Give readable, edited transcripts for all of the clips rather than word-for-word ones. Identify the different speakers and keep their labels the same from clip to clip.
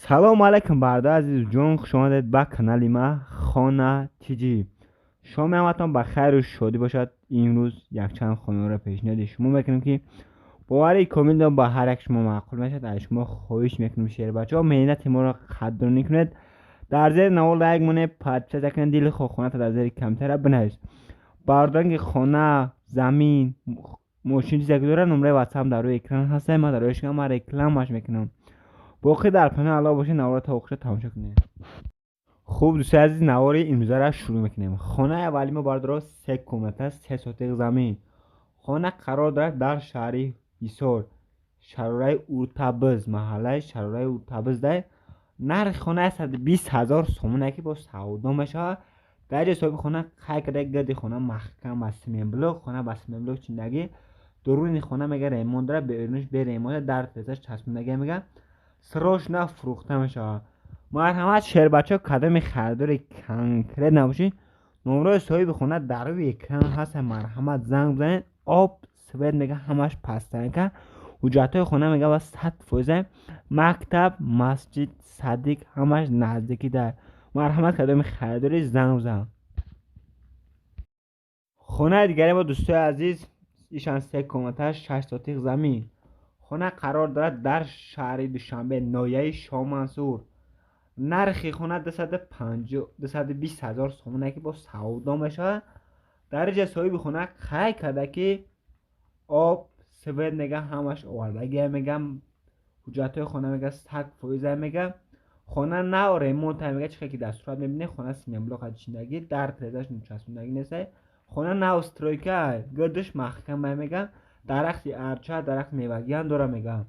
Speaker 1: Салом алейкум, бародари азизҷон, хуш омадед ба канали ма Хона Тиҷӣ. Шоми ҳаматон ба хайру шодӣ бошад. Имрӯз якчанд хонаро пешниҳоди шумо мекунем, ки боварии комил дорам, ба ҳар як шумо маъқул мешавад. Аз шумо хоҳиш мекунем, шербачаҳо, меҳнати моро қадрдонӣ кунед. Дар зери навор лайк монед, подписаться кунед, дили хона дар зери комментария бинавис. Бародарон, ки хона, замин, мошин, чизе ки дорад, номраи ватсап дар рӯи экран ҳаста, ман дар рӯи шумо ман рекламаш мекунам. Боқӣ дар паноҳи Аллоҳ бошед, наворро то охиша тамошо кунед. Хуб, дӯстои азиз, навори имрӯзаро шурӯъ мекунем. Хонаи аввали мо, бародаро, се комната, 3 сотиқ замин. Хона қарор дорад дар шаҳри Ҳисор, Шарораи Уртабиз, маҳаллаи Шарораи Уртабиз. Дай нархи хона 120 000 сомоне, ки бо савдо мешавад. Дар ҷои соҳиби хона қайд карда, гирди хона маҳкам ба семенблок, хона ба семенблок чиндагӣ. Дуруни хона, мега, ремонт дорад, берунаш бе ремонт, дар тезаш часпондагӣ. Мега, срочно фурӯхта мешавад. Марҳамат, шербачаҳо, кадоми харидори конкрет набошед, номрои соҳиби хона дар рӯи экран ҳаст, марҳамат, занг бизанед. Об, свет, мега, ҳамаш постоянка. Ҳуҷҷатҳои хона, мега, ба 100%. Мактаб, масҷид, садик ҳамаш наздикӣ дар. Марҳамат, кадоми харидорӣ, занг бизан. Хонаи дигаре мо, дӯстои азиз, ишан се комната, 6 сотиқ замин. Хона қарор дорад дар шаҳри Душанбе, ноҳияи Шоҳмансур. Нархи хона 220 000 сомоне, ки бо савдо мешавад. Дар инҷа соҳиби хона қайд карда, ки об, свет, мега, ҳамаш овардагия. Мега, ҳуҷҷатҳои хона, мега, 100%. Мега, хона нав ремонта. Мега, чӣ ки дар сурат мебинед, хона семенблок чиндагӣ, дар тирезаш часпондагӣ нест. Хона нав стройка, гирдиш маҳкам. Мега, дарахти арча, дарахти мевагиам дора. Мега,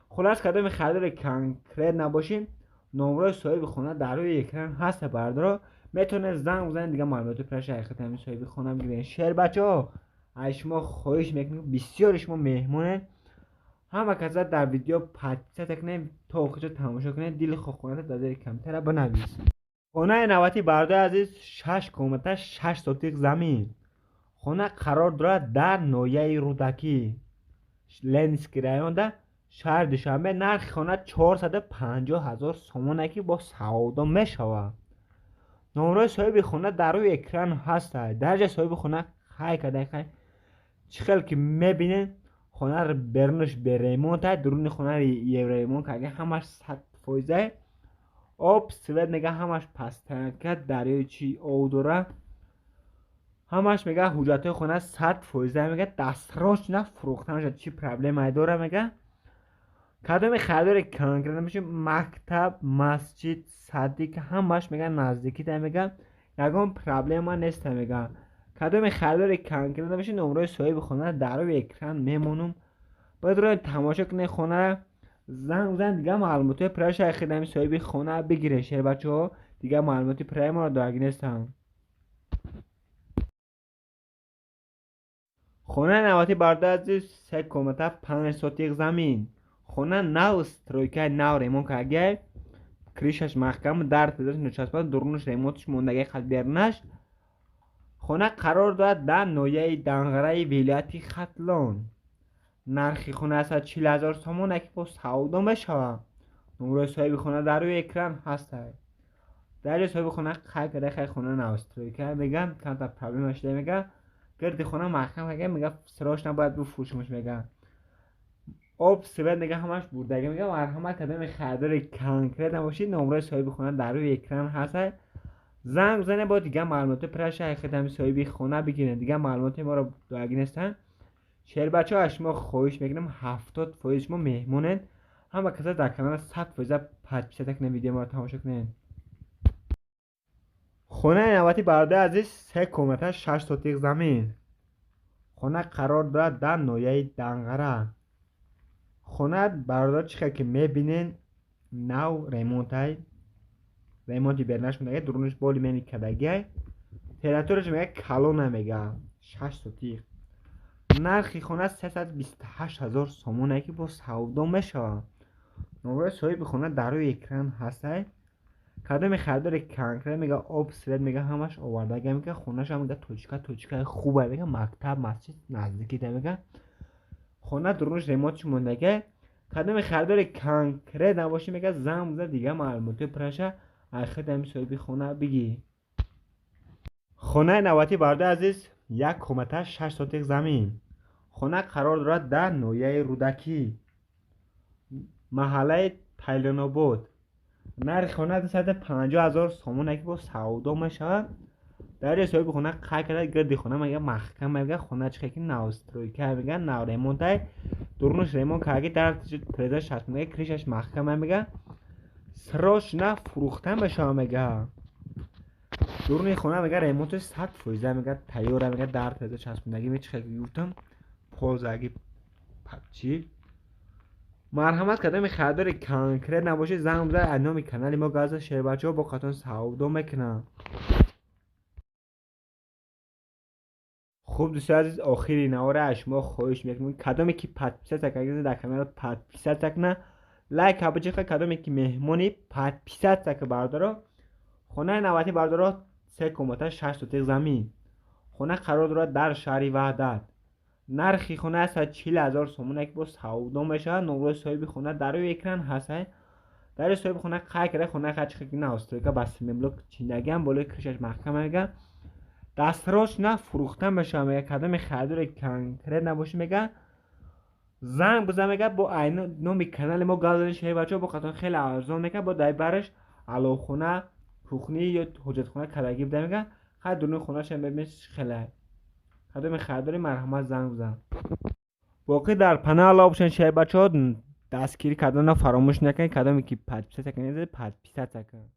Speaker 1: хуллас, кадоми харидори конкрет набошем, номрои соҳиби хона дар рӯи экран ҳаста, бародаро, метавонед занг бизанед, дига маълумоти пурраша ҳақиқати ҳамин соҳиби хона бигиред. Шербачаҳо, аз шумо хоҳиш мекунем, бисёри шумо меҳмонед, ҳама каса дар видео подписаться кунед, то охирша тамошо кунед, дили хона дар зери комментария бинавис. Хонаи навбатӣ, бародари азиз, шаш комната, 6 сотиқ замин. Хона қарор дорад дар ноҳияи Рӯдакӣ, Ленинский районда, шаҳри Душанбе. Нархи хона 450 000 сомоне, ки бо савдо мешавад. Номрои соҳиби хона дар рӯи экран ҳаста. Дар ҷои соҳиби хона хай карда, хай чӣ хел ки мебинед, хона берунаш беремонта, дуруни хона евроремонт карда, ҳамаш 100%. Об, свет, мега, ҳамаш постоянка, дарёи чи об дора ҳамаш. Мега, ҳуҷҷатҳои хона 100%. Мега, дастрочно фурӯхта мешавад. Чӣ проблемае дора? Мега, кадоми харидори конкрет меша, мактаб, масҷид, садик ҳамаш, мега, наздикита. Мега, ягон проблема неста. Мега, кадоми харидори конкрет меша, номрои соҳиби хона дар рӯи экран мемонум, бояд рои тамошо кунед хонара, занг бизанед, дига маълумотҳои пурраша хидами соҳиби хона бигиред. Шербачаҳо, дига маълумоти пурраи моро дорагӣ нестанд. Хонаи навбатӣ, бародари азиз, се комната, 5 сотиқ замин. Хона нав стройкаи, нав ремонт кардагиай, крышаш маҳкам, дар тезаш ночаспад, дурунаш ремонтш мондагиай, қад берунаш. Хона қарор дорад дар ноҳияи Данғараи вилояти Хатлон. Нархи хона 140 000 сомоне, ки бо савдо мешавад. Номрои соҳиби хона дар рӯи экран ҳаста. Дар ҷои соҳиби хона қайд карда, хай хона нав стройка. Мега, камтар проблема шуда. Мега, гирди хона маҳкам карда. Мега, срочно бояд бифурӯшимаш. Мега, об, свет, мега, ҳамаш бурдагӣ. Мега, марҳамат, кадоми харидори конкрет набошед, номрои соҳиби хона дар рӯи экран ҳаста, занг бизанед, бо дига маълумоти пурраша ҳақиқати соҳиби хона бигиред. Дига маълумоти моро дорагӣ нестанд. Шербачаҳо, аз шумо хоҳиш мекунем, 70% шумо меҳмонед, ҳама каса дар канала 100% подписаться кунед, видео моро тамошо кунед. Хонаи навбатӣ, бародари азиз, се комната, 6 сотиқ замин. Хона қарор дорад дар ноҳияи Данғара. Хона, бародар, чӣ хел ки мебинед, нав ремонтай, ремонти берунаш мега, дурунаш боли мени кардагиай. Территорияш, мега, калона. Мега, 6 сотиқ. Нархи хона 328 000 сомоне, ки бо савдо мешавад. Номрои соҳиби хона дар рӯи экран ҳастай. Кадоми харидори конкрет, мега, об, свет, мега, ҳамаш овардага. Мега, хонаша, мега, точка точкаи хуба. Мега, мактаб, масҷид наздикида. Мега, хона дурунаш ремонтш мондага. Кадоме харидори конкрет набошӣ, мега, занг биза, дига маълумоти пурраша аз худи ҳами соҳиби хона бигӣ. Хонаи навбатӣ, бародари азиз, як комната, 6 сотих замин. Хона қарор дорад дар ноҳияи Рӯдакӣ, маҳаллаи Тайлонобод. Нархи хона 250 000 сомон, ки бо савдо мешавад. Дар ҷои соҳиби хона қайд карда, гирди хона, мега, маҳкам, мега, хона чихе ки новостройка, мега, нав ремонтай, дурунаш ремонт кардаги, дар тиреза шастмега, крышаш маҳкам, мега, срочно фурӯхта мешавад, мега. Дуруни хона, мега, ремонташ 100%, мега, тайёра, мега, дар тиреза часпондагӣ, мечихе ки гуфтам, ползаги чӣ. Марҳамат, кадоми харидори конкрет набошед, занг бизад, аз номи канали мо газа, шербачаҳо бо қатон савдо мекунанд. Хуб, дӯстои азиз, охири навора аз шумо хоҳиш мекунем: кадоме ки подписаться кардед дар канал, подписаться куна, лайк биҷиқа. Кадоме ки меҳмони, подписаться ка, бародаро. Хонаи навбатӣ, бародаро, се комната, 6 сотих замин. Хона қарор дорад дар шаҳри Ваҳдат. Нархи хона 140 000 сомон, ки бо савдо мешавад. Номрои соҳиби хона дар рӯи экран ҳаст. Дар соҳиби хона қайд карда, хона чихе ки новостройка, ба семенблок чиндагиам, болои крышаш маҳкам, мега, дастрочно фурӯхта мешавад, мега. Кадоми харидори конкрет набошӣ, мега, занг бизан, мега, бо номи канали мо гап зани, шербачаҳо бо қатон хеле арзон мега. Бо дар бараш аловхона, кухни ё ҳоҷатхона кардагӣ буда, мега. Хай, дуруни хонаша мебинед, хеле. Кадоми харидори, марҳамат, занг бизан. Боқӣ дар паноҳ Аллоҳ бошанд, шербачаҳо. Дастгирӣ карданро фаромӯш накунед. Кадоме ки подписаться кунед, подписаться кунед.